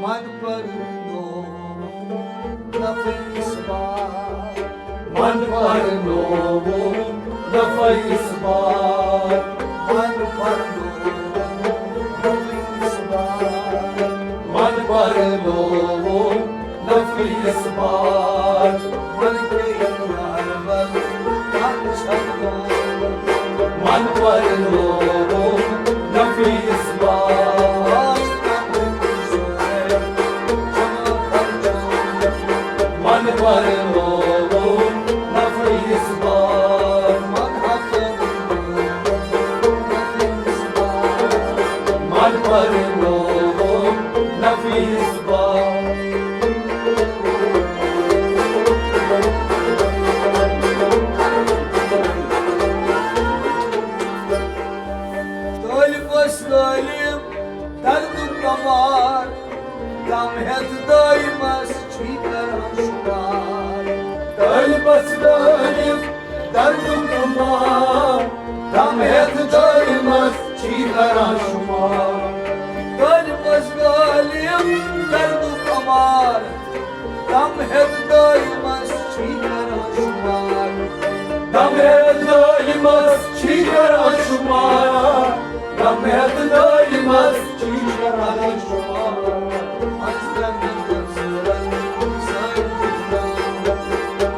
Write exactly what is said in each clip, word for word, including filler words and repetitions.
من پرنووُم نفعِ اِثبات۔ من پرنووُم نفعِ اِثبات۔ من پرنووُم نفعِ اِثبات۔ من پرنووُم نفعِ اِثبات۔ من کیٚیَن یاربل کَتھ چھَکھ نووُم۔ من پرنووُم نفعِ اِثبات۔ من پرنووُم نفعِ اِثبات۔ من پرنووُم نفعِ اِثبات۔ طٲلبَس غٲلِب دردُک بٮ۪مار، دم ہٮ۪تھ دٲیمَس چھی کران شُمار۔ طٲلبَس غٲلِب دردُک بٮ۪مار، دم ہٮ۪تھ دٲیمَس چھی کران شُمار۔ طٲلبَس غٲلِب دردُک بٮ۪مار، دم ہٮ۪تھ دٲیمَس چھی کران شُمار۔ دم ہٮ۪تھ دٲیمَس چھی کران شُمار۔ دم ہٮ۪تھ دٲیمَس چھی کران شُمار۔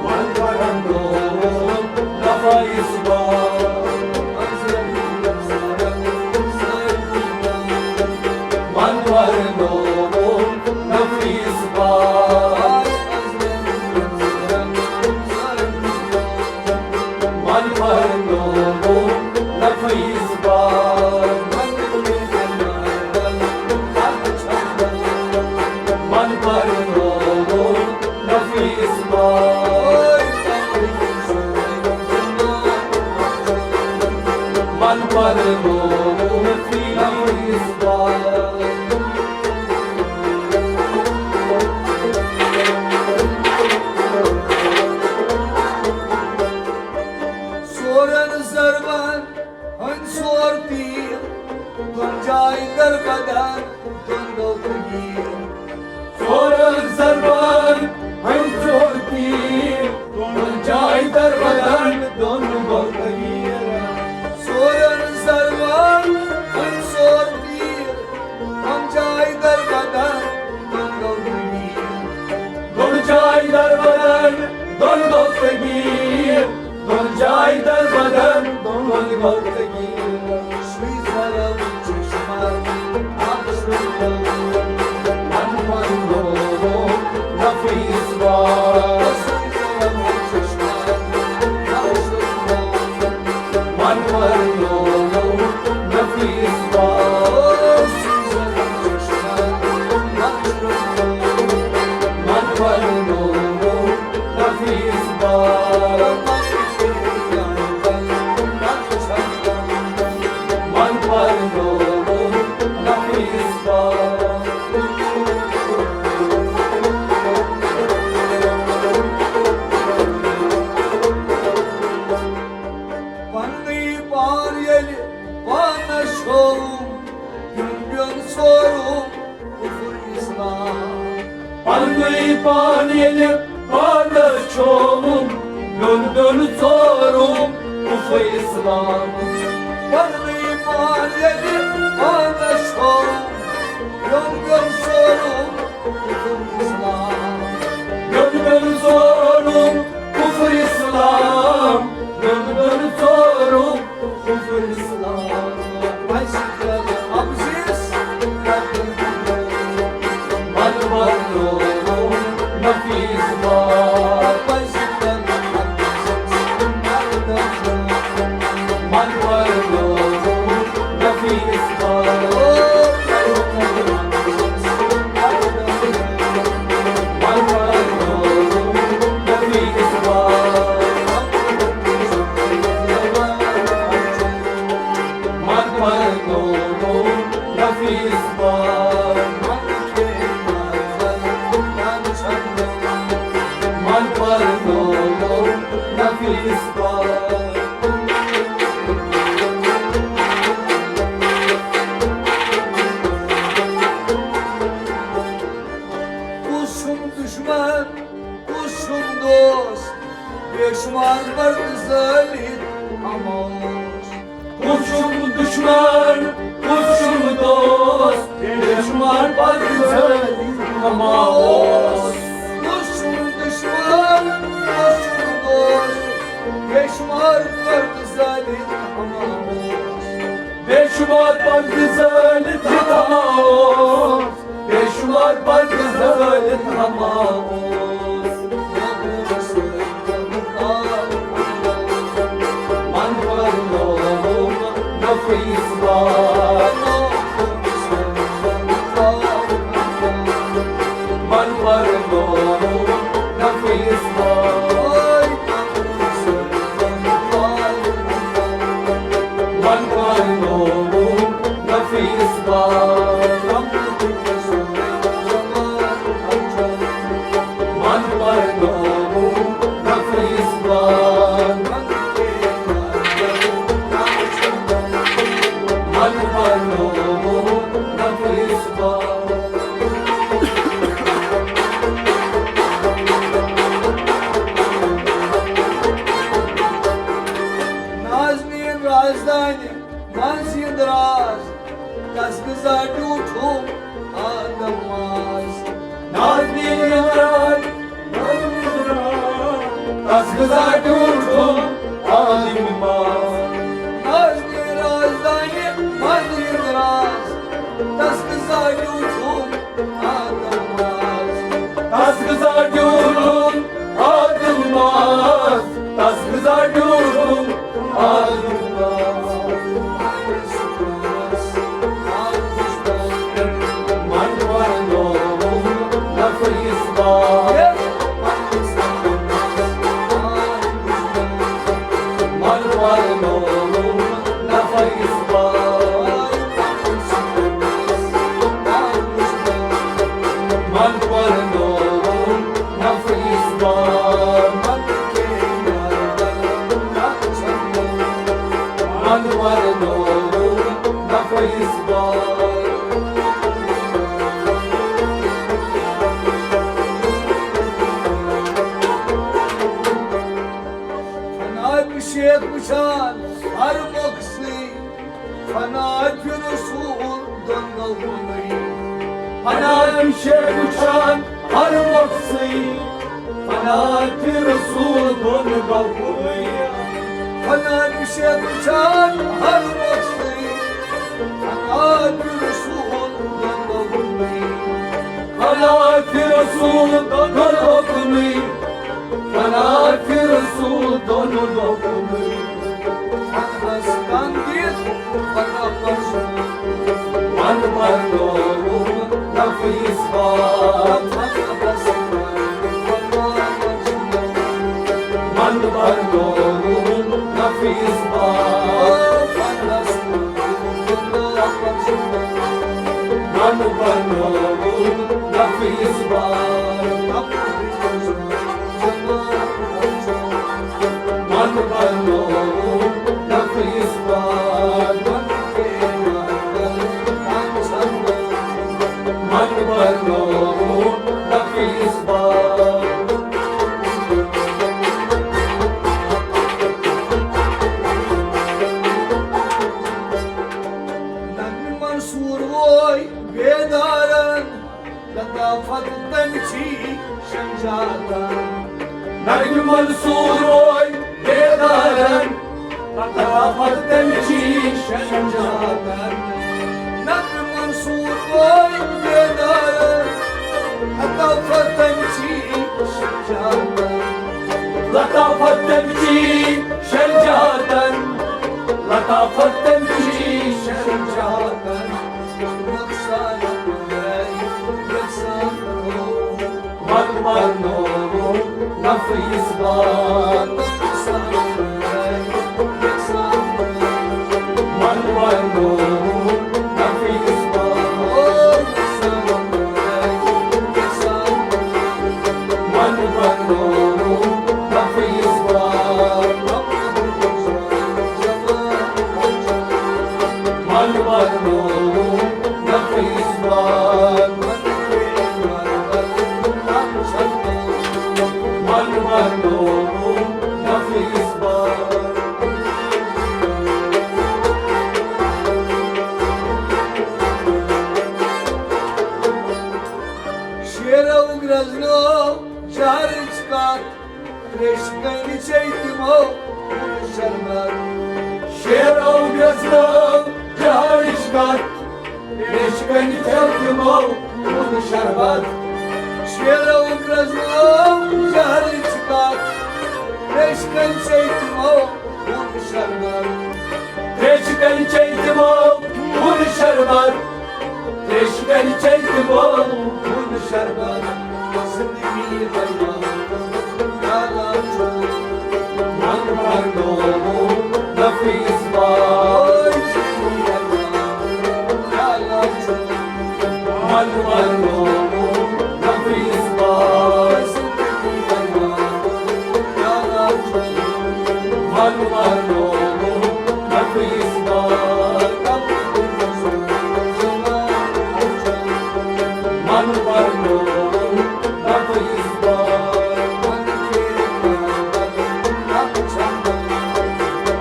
من پرنووُم نفعِ اِثبات۔ من پرنووُم نفعِ اِثبات۔ من پرنووُم نفعِ اِثبات۔ من پرنووُم نفعِ اِثبات۔ من پرنووُم نفعِ اِثبات۔ ژورن ضربن ہٕنٛدۍ ژور تیٖر، دۄن جایہِ دربدر، دۄن گوٚو تٔگیٖر۔ ژورن ضربن ہٕنٛدۍ ژور تیٖر، دۄن جایہِ دربدر، دۄن گوٚو تٔگیٖر۔ ژورن ضربن ہٕنٛدۍ ژور تیٖر، دۄن جایہِ دربدر، دۄن گوٚو تٔگیٖر۔ دۄن جایہِ دربدر، دۄن گوٚو تٔگیٖر۔ دۄن جایہِ دربدر، دۄن گوٚو تٔگیٖر۔ سُے زرم چشمہ اکھ سُے من پرنووُم نفعِ اِثبات۔ سُے زرم چشمہ اکھ سُے من پرنووُم نفعِ اِثبات۔ من پرنووُم نفعِ اِثبات۔ من پرنووُم نفعِ اِثبات۔ پننُے پان ییٚلہِ پانس چھووُم، دیُن دیُن ژوروُم کفر اسلام۔ پننُے پان ییٚلہِ پانس چھووُم، دیُن دیُن ژوروُم کفر اسلام۔ پننُے پان ییٚلہِ پانس چھووُم، دیُن دیُن ژوروُم کفر اسلام۔ دیُن دیُن ژوروُم کفر اسلام۔ دیُن دیُن ژوروُم کفر اسلام۔ پزِ کرٕ ابزِس قتل۔ من پرنووُم نفعِ اِثبات۔ پزِ کرٕ ابزِس قتل۔ من پرنووُم نفعِ اِثبات۔ من پرنووُم نفعِ اِثبات۔ من پرنووُم نفعِ اِثبات۔ من پرنووُم نفعِ اِثبات۔ بار بار زٲلِتھ ہما اوس۔ کُس چھُم دُشمن، کُس چھُم دوست، بے شُمار بار زٲلِتھ ہما اوس۔ کُس چھُم دُشمن، کُس چھُم دوست، بے شُمار بار زٲلِتھ ہما اوس۔ بے شُمار بار زٲلِتھ ہما اوس۔ بے شُمار بد زٲلِتھ ہما اوس۔ من پرنووُم نفیس بار۔ من پرنووُم نفیس بار۔ من پرنووُم نفیس بار۔ من پرنووُم نفیس بار۔ من پرنووُم نفیس بار۔ نازنین رازدانہِ منٛز یہِ دراز، تس غذا ڈیوٗٹھُم آدم ماز۔ نازنین رازدانہِ منٛز یہِ دراز، تس غذا ڈیوٗٹھُم آدم ماز۔ نازنین رازدانہِ منٛز یہِ دراز، تس غذا ڈیوٗٹھُم آدم ماز۔ تس غذا ڈیوٗٹھُم آدم ماز۔ تس غذا ڈیوٗٹھُم آدم ماز۔ من پرنووُم نفیس بار۔ من پرنووُم نفیس بار۔ من پرنووُم نفیس بار۔ من پرنووُم نفیس بار۔ فنا شیخ وٕچھان ہر مۄکھ سٕے، فنا چھُ رسول دۄن گوٚو کُنُے۔ فنا چھُ شیخ وٕچھان ہر مۄکھ سٕے، فنا چھُ رسول دۄن گوٚو کُنُے۔ فنا چھُ شیخ وٕچھان ہر مۄکھ سٕے، فنا چھُ رسول دۄن گوٚو کُنُے۔ فنا چھُ رسول دۄن گوٚو کُنُے۔ فنا چھُ رسول دۄن گوٚو کُنُے۔ فنس کم دِتھ فنا پرزُن۔ من پرنووُم نفیس بار۔ من پرنووُم نفیس بار۔ من پرنووُم نفیس بار۔ من پرنووُم نفیس بار۔ من پرنووُم نفیس بار۔ نغمہٕ منصور ووے بیدارن، لطافت تمچی شنجاتن۔ نغمہٕ منصور ووے بیدارن، لطافت تمچی شنجاتن۔ نغمہٕ منصور ووے بیدارن، لطافت تمچی شنجاتن۔ لطافت تمچی شنجاتن۔ لطافت تمچی شنجاتن۔ نۄقصان گوٚو، نۄقصان گوٚو۔ من پرنووُم نفیس بار۔ نۄقصان گوٚو، نۄقصان گوٚو۔ من پرنووُم نفیس بار۔ نۄقصان گوٚو، نۄقصان گوٚو۔ من پرنووُم نفیس بار۔ من پرنووُم نفیس بار۔ من پرنووُم گرٛزنٲو جہرٕچ کتھ، تریشہِ کنہِ چیٚیہِ تِمو وُنہٕ شربت۔ شیرو گرٛزنٲو جہرٕچ کتھ، تریشہِ کنہِ چیٚیہِ تِمو وُنہٕ شربت۔ شیرو گرٛزنٲو جہرٕچ کتھ، تریشہِ کنہِ چیٚیہِ تِمو وُنہٕ شربت۔ تریشہِ کنہِ چیٚیہِ تِمو وُنہٕ شربت۔ تریشہِ کنہِ چیٚیہِ تِمو وُنہٕ شربت۔ زندگی بناو، لالا چون۔ من بھرنو نفیس بار۔ لالا چون۔ من بھرنو نفیس بار۔ من بھرنو نفیس بار۔ من بھرنو نفیس بار۔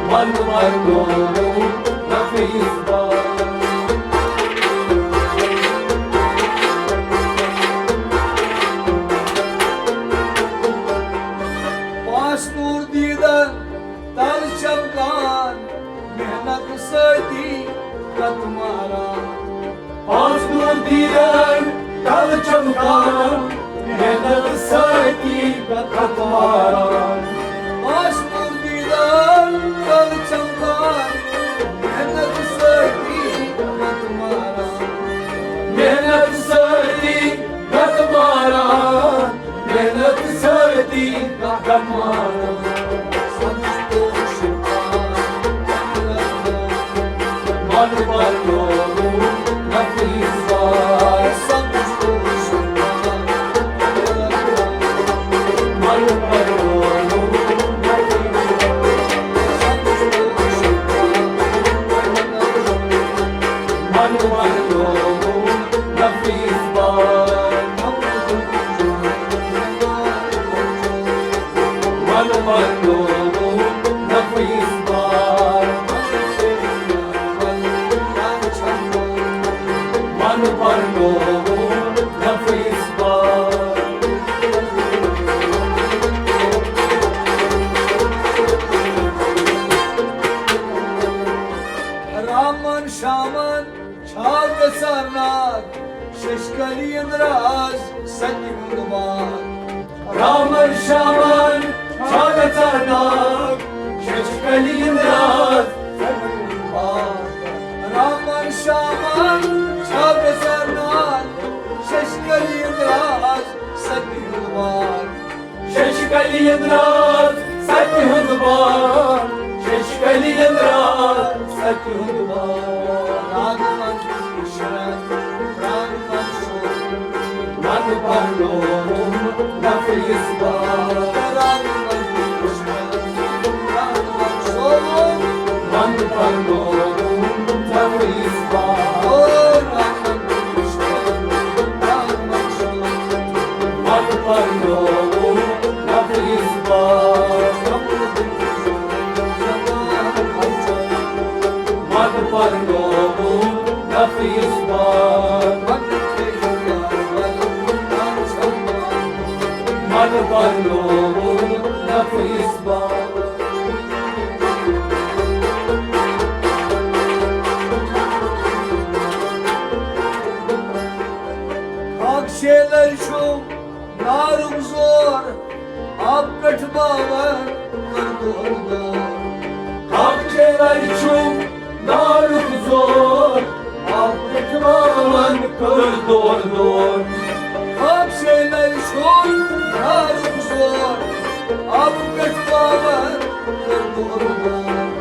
من بھرنو نفیس بار۔ پانٛژھ نوٗر دیٖدن تل چمکان، محنت سۭتی کتھ ماران۔ پانٛژھ نوٗر دیٖدن تل چمکان، محنت سۭتی کتھ ماران۔ پانٛژھ نوٗر دیٖدن تل چمکان، محنت سۭتی کتھ ماران۔ محنت سۭتی کتھ ماران۔ محنت سۭتی کتھ ماران۔ من بھرنو نفیس بار۔ من بھرنو نفیس بار۔ من بھرنو نفیس بار۔ من بھرنو نفیس بار۔ من بھرنو نفیس بار۔ رامن شامن چھا گژھان ناد، ششکلی اندراز ستی ہُنٛد واد۔ رامن شامن چھا گژھان ناد، ششکلی اندراز ستی ہُنٛد واد۔ رامن شامن چھا گژھان ناد، ششکلی اندراز ستی ہُنٛد واد۔ ششکلی اندراز ستی ہُنٛد بار، ششکلی اندراز ستی ہُنٛد بار۔ راگ منجوشرن، راگ منصور۔ من پرلوم نفیس بار۔ راگ منجوشرن، راگ منصور۔ من پرلوم نفیس بار۔ او راگ منجوشرن، راگ منصور۔ من پرلوم نفیس بار۔ من پرلوم نفیس بار۔ من پرلوم نفیس بار۔ خاک شیلر چھُ نارُک زور، آب پٮ۪ٹھ باور کٔر دور دور۔ خاک شیلر چھُ نارُک زور، آب پٮ۪ٹھ باور کٔر دور دور۔ خاک شیلر چھُ نارُک زور، آب پٮ۪ٹھ باور کٔر دور دور۔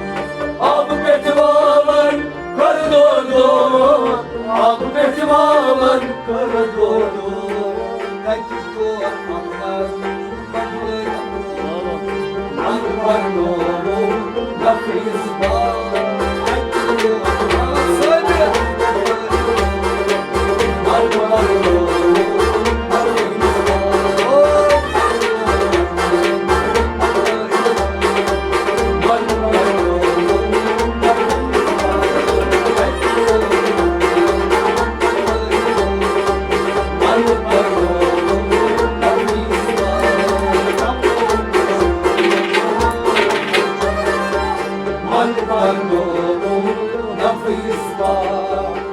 آب پٮ۪ٹھ باور کٔر دور دور، آب پٮ۪ٹھ باور کٔر دور دور۔ کتہِ تور اکبر، بدلٲوِتھ برونٛہہ۔ من پرنووُم نفیس بار۔ کتہِ تور اکبر، من پرنووُم نفیس بار۔ Nafis pa